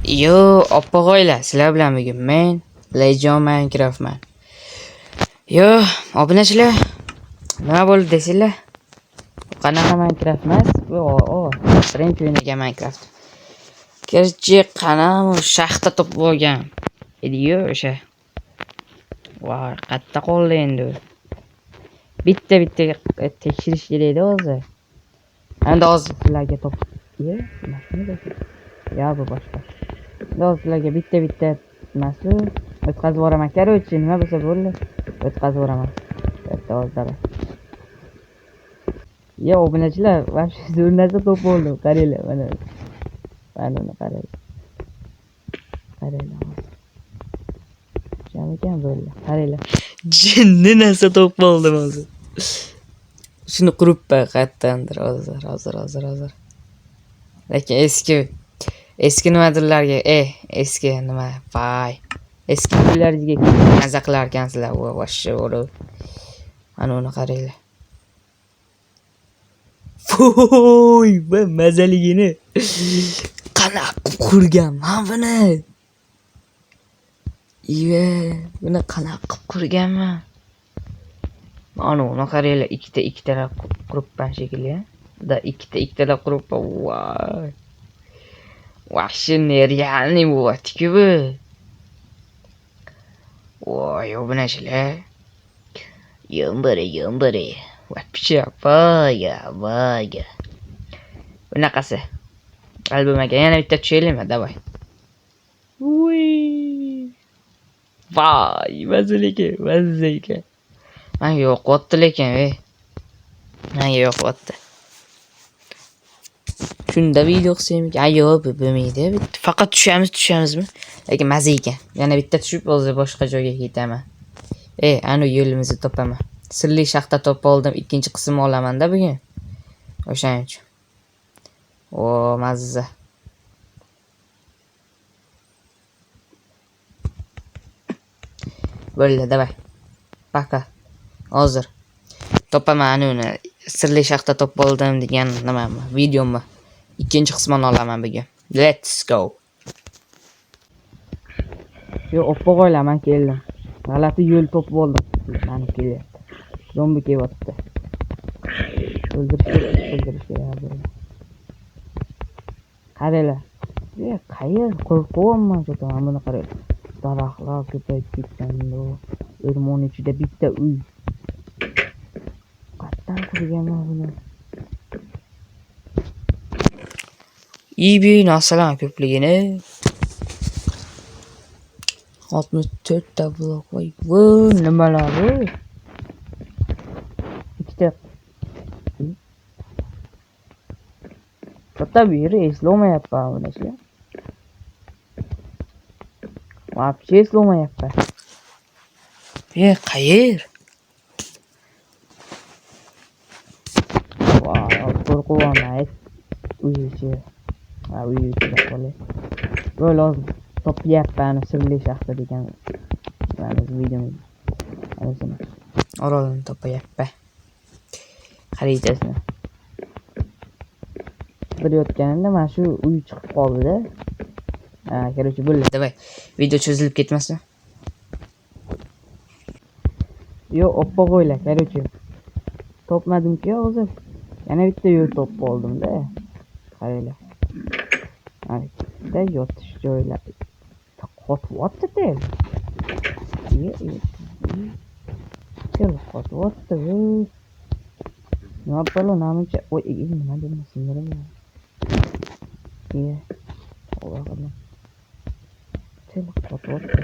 Yo, opog'oylar, sizlar bilan bugun men Legion Minecraftman. Yo, obunachilar, nima bo'ldi desanglar? Qanaqa Minecraft emas, bu o, birinchi o'ynagan Minecraft. Короче, qanaqa shaxta topib olgan edi-yu o'sha. Voy, qayerda qoldi endi u? Bitta-bitta tekshirish kerak edi o'zi. Endi hozir sizlarga topib, ya bu boshqa. Endi hozir sizlarga bitta-bitta nimasi o'tkazib yuboraman. Короче, nima bo'lsa bo'ldi. O'tkazib yuboraman. Bitta hozir давай. Ya obunachilar, вообще zo'r narsa topib oldim. Qaranglar, mana. Mana uni qaranglar. Qaranglar hozir. Ekan bo'ldi. Qaranglar. Jinni narsa topib oldim hozir. Shuni quribman qayerdandir hozir, hozir, hozir, hozir. Lekin eski nimadirlarga, eski nima, voy. Eski uylaringizga maza qilar ekansizlar, voy, вообще bo'lib. Ana uni qaranglar. Voy, bu mazaligini. Qanaqa qilib qurganman buni? Iye, buni qanaqa qilib qurganman? Ana uni qaranglar, ikkita ikkitalab quribman shekilli. Da ikkita ikkitalab quribman. Voy. Вообще нереальный bo'lyapti-ku bu. Voy, obunachilar. Yombiri, yombiri. Вообще, voy, voy. Bunaqasi. Album aka, yana bitta tushaylikmi? Давай. Uy. Voy, mazza ekan, mazza ekan. Menga yoqyapti lekin, ey. Menga yoqyapti. Shunda video qilsam, a yo'q, bu bo'lmaydi. Bitta faqat tushamiz, tushamizmi? Lekin maza ekan. Yana bitta tushib, hozir boshqa joyga ketaman. Anu yo'limizni topaman. Sirli shaxta topib oldim, ikkinchi qismini olaman-da bugun. O'shaning uchun. O, mazza. Bo'ldi, давай. Пока. Hozir topaman uni sirli shaxta topib oldim degan nimami, videomni. Ikkinchi qismini olaman bugun. Let's go. Yo, oppoq man keldim. G'alati yo'l topib oldim. Mana kelyapti. Zombi kelyapti. O'ldirish kerak, o'ldirish kerak. Qaranglar. Qayer qo'rqyapman что-то. Mana buni qaranglar. Daraxtlar ko'payib ketgan. O'rmon ichida bitta uy. Qayerdan qurganman buni? Ibi narsalar ko'pligini. 64 ta blok. Voy, bu nimalar bu? Ikkita. Bitta bu yeri eslolmayapman obunachilar. Вообще eslolmayapman. Qayer? Voy, qo'rqyapman. Uy ichi. Ha, uy ichida qolay. Bo'ldi, hozir topyapman sirli shaxta degan mana videoni. Orolini topyapman. Xaritasini. Qidirayotganimda mana shu uy chiqib qoldi-da. Ha, короче, bo'ldi. Давай. Video cho'zilib ketmasin. Yo, oppoq o'yla, короче. Topmadim-ku hozir. Yana bitta yo'l topib oldim-da. Qaranglar. Mana bitta yotish joylar. Qotyapti tel. Tel qotyapti bu. Nima balo namuncha. Voy, nima dedim, sindirib. Tavba qildim. Tel qotyapti.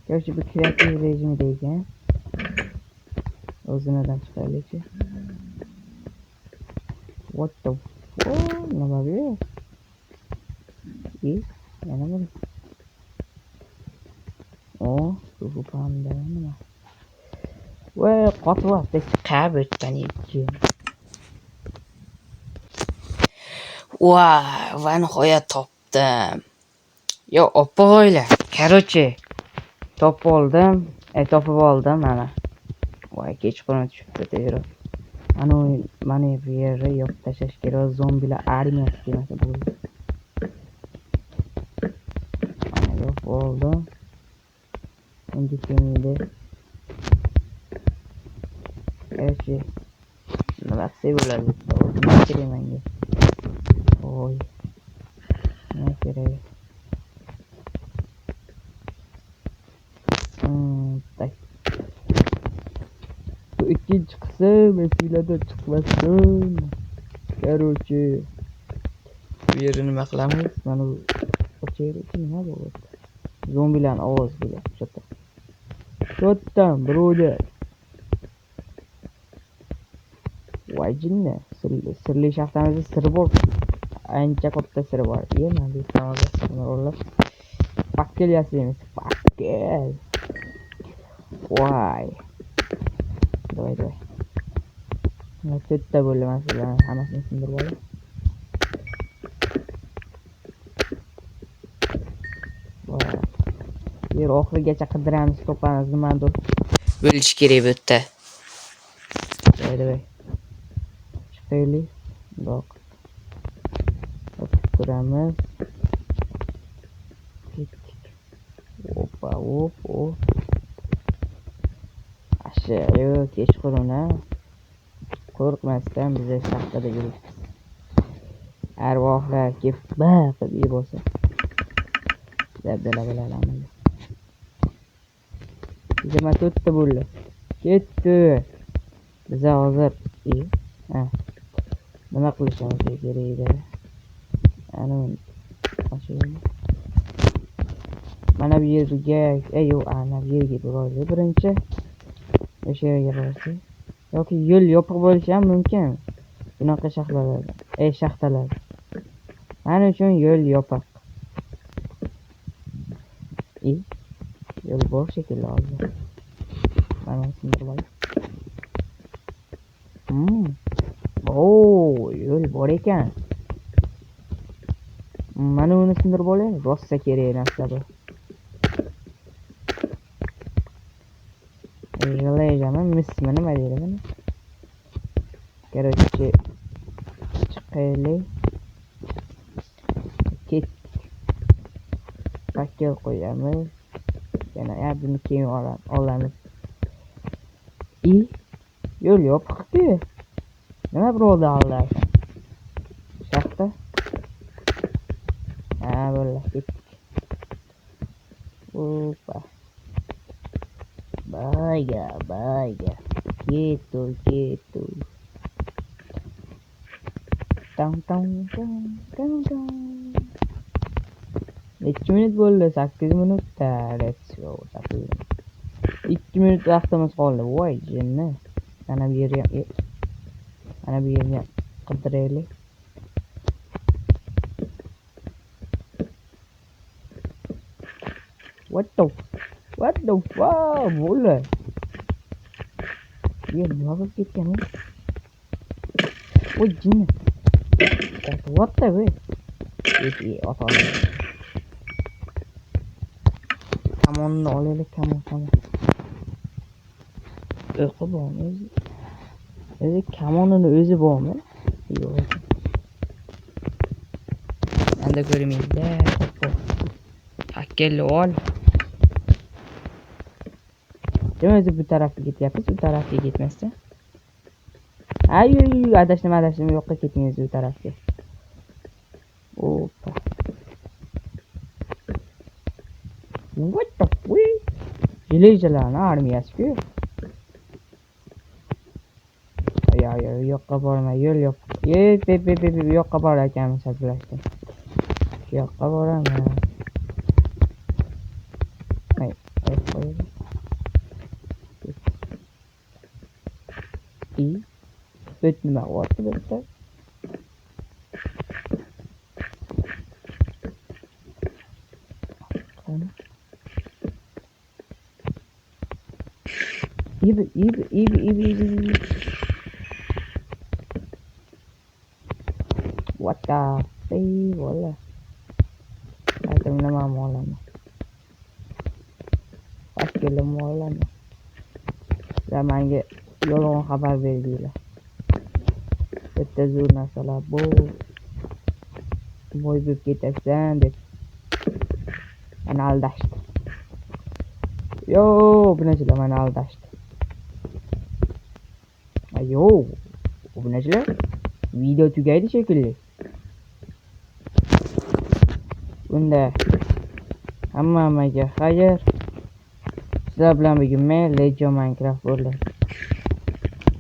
Короче, bu kreativ rejimida ekan. O'zinadan chiqaylikchi. What the fuck? Nima bu? Yana bir. O, bu panda nima? Voy, qotyapti. Chiqib o'tgan ikki. Voy, va nihoyat topdim. Yo, oppoq. Короче, topib oldim. Topib oldim mana. Voy, kechqurun tushibdi tezroq. Mana mana bu yerni yopib tashlash kerak. Zombilar armiyasi kelmasa bo'ldi. Oldi. Endi kelmaydi. Короче, nima qilsak bo'ladi? Nima kerak menga? Oy. Nima kerak? Так. Bu ikkinchi qism esinglarda chiqmasin. Короче, bu yerni nima qilamiz? Mana bu ochaylik, nima bu? Zombilarning ovozi kelyapti shu yerda. Что там, birodar? Voy jinni, sirli shaxtamizda siri bor. Ancha katta siri bor. Mana bu yerdan hozir rollar. Fakkel yasaymiz. Fakkel. Voy. Давай, давай. Mana to'rtta bo'ldi masalan, hammasini sindirib olib. Voy. Yer oxirigacha qidiramiz, topamiz nimadir. Bo'lishi kerak bu yerda. Давай, давай. Chiqaylik. Bundoq. O'tib ko'ramiz. Ketdik. Opa, op, op. Asha, yo'q, kechqurun a. Qo'rqmasdan biz shaxtada yuribmiz. Arvohlar kelib ba qilib yeb olsa. Dabdala bo'ladi amalda. 24 ta bo'ldi. Ketdi. Biz hozir nima qilishimiz kerak edi? Ana ochaylik. Mana bu yerga, yo'q, ana bu yerga boraylik birinchi. O'sha yerga borsak. Yoki yo'l yopiq bo'lishi ham mumkin. Bunaqa shaxtalarda, shaxtalar. Mana uchun yo'l yopiq. Yo'l bor shekilli hozir. Mana sindirib olay. Oo, yo'l bor ekan. Mana uni sindirib olay. Rossa kerak narsa bu. Железами, mismi nima deydi buni? Короче, chiqaylik. Ketdik. Fakkel qo'yamiz. Yana ya buni keyin olamiz. Yo'l yopiq-ku. Nima birodarlar? Shaxta. Ha, bo'ldi, ketdik. Opa. Bayga, bayga. Ketdi, ketdi. Tang tang tang tang tang. Necha minut bo'ldi? 8 minutda. Let's go. 8 minut. 2 minut vaqtimiz qoldi. Voy jinni. Mana bu yerga ham, mana bu yerni ham qidiraylik. What the? What the fuck? Bo'ldi. Yer nima bo'lib ketgan u? Voy jinni. What the way? Ota olaylik. Kamonni olaylik, kamon, kamon. O'qi bormi o'zi? O'zi kamonini o'zi bormi? Yo'q. Endi ko'rmaydi-da. Fakkelni ol. Nima o'zi bu tarafga ketyapmiz, u tarafga ketmasdan. Ay, adashdim, adashdim, u yoqqa ketmaymiz, u tarafga. Opa. What the fuck? Jelejalarni armiyasi-ku. Ay, ay, u yoqqa borma, yo'l yo'q. Yep, yep, yep, yep, u yoqqa borar ekanmiz, hazillashdim. Shu yoqqa boraman. Ay, ay, qo'yaylik. Bu nima bo'lyapti bu yerda? Qani? Ibi, ibi, ibi, ibi, ibi, ibi. What the fuck? Bo'ldi. Aytim nima olaman? Fakkelim olaman. Sizlar menga yolg'on xabar berdinglar. Bitta zo'r narsalar bu. Boy bo'lib ketasan deb. Meni aldashdi. Yo, obunachilar, meni aldashdi. Ayo, obunachilar, video tugaydi shekilli. Unda hammaga xayr. Sizlar bilan bugun men Legion Minecraft bo'ldim.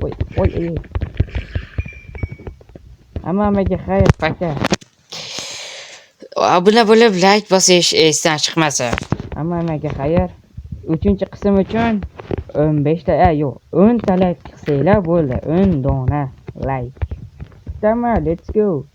Voy, voy, voy. Hammaga xayr, пока. Obuna bo'lib, like bosish esdan chiqmasin. Hammaga xayr. Uchinchi qism uchun 15 ta, yo'q, 10 ta like qilsanglar bo'ldi. 10 dona like. Tamam, let's go.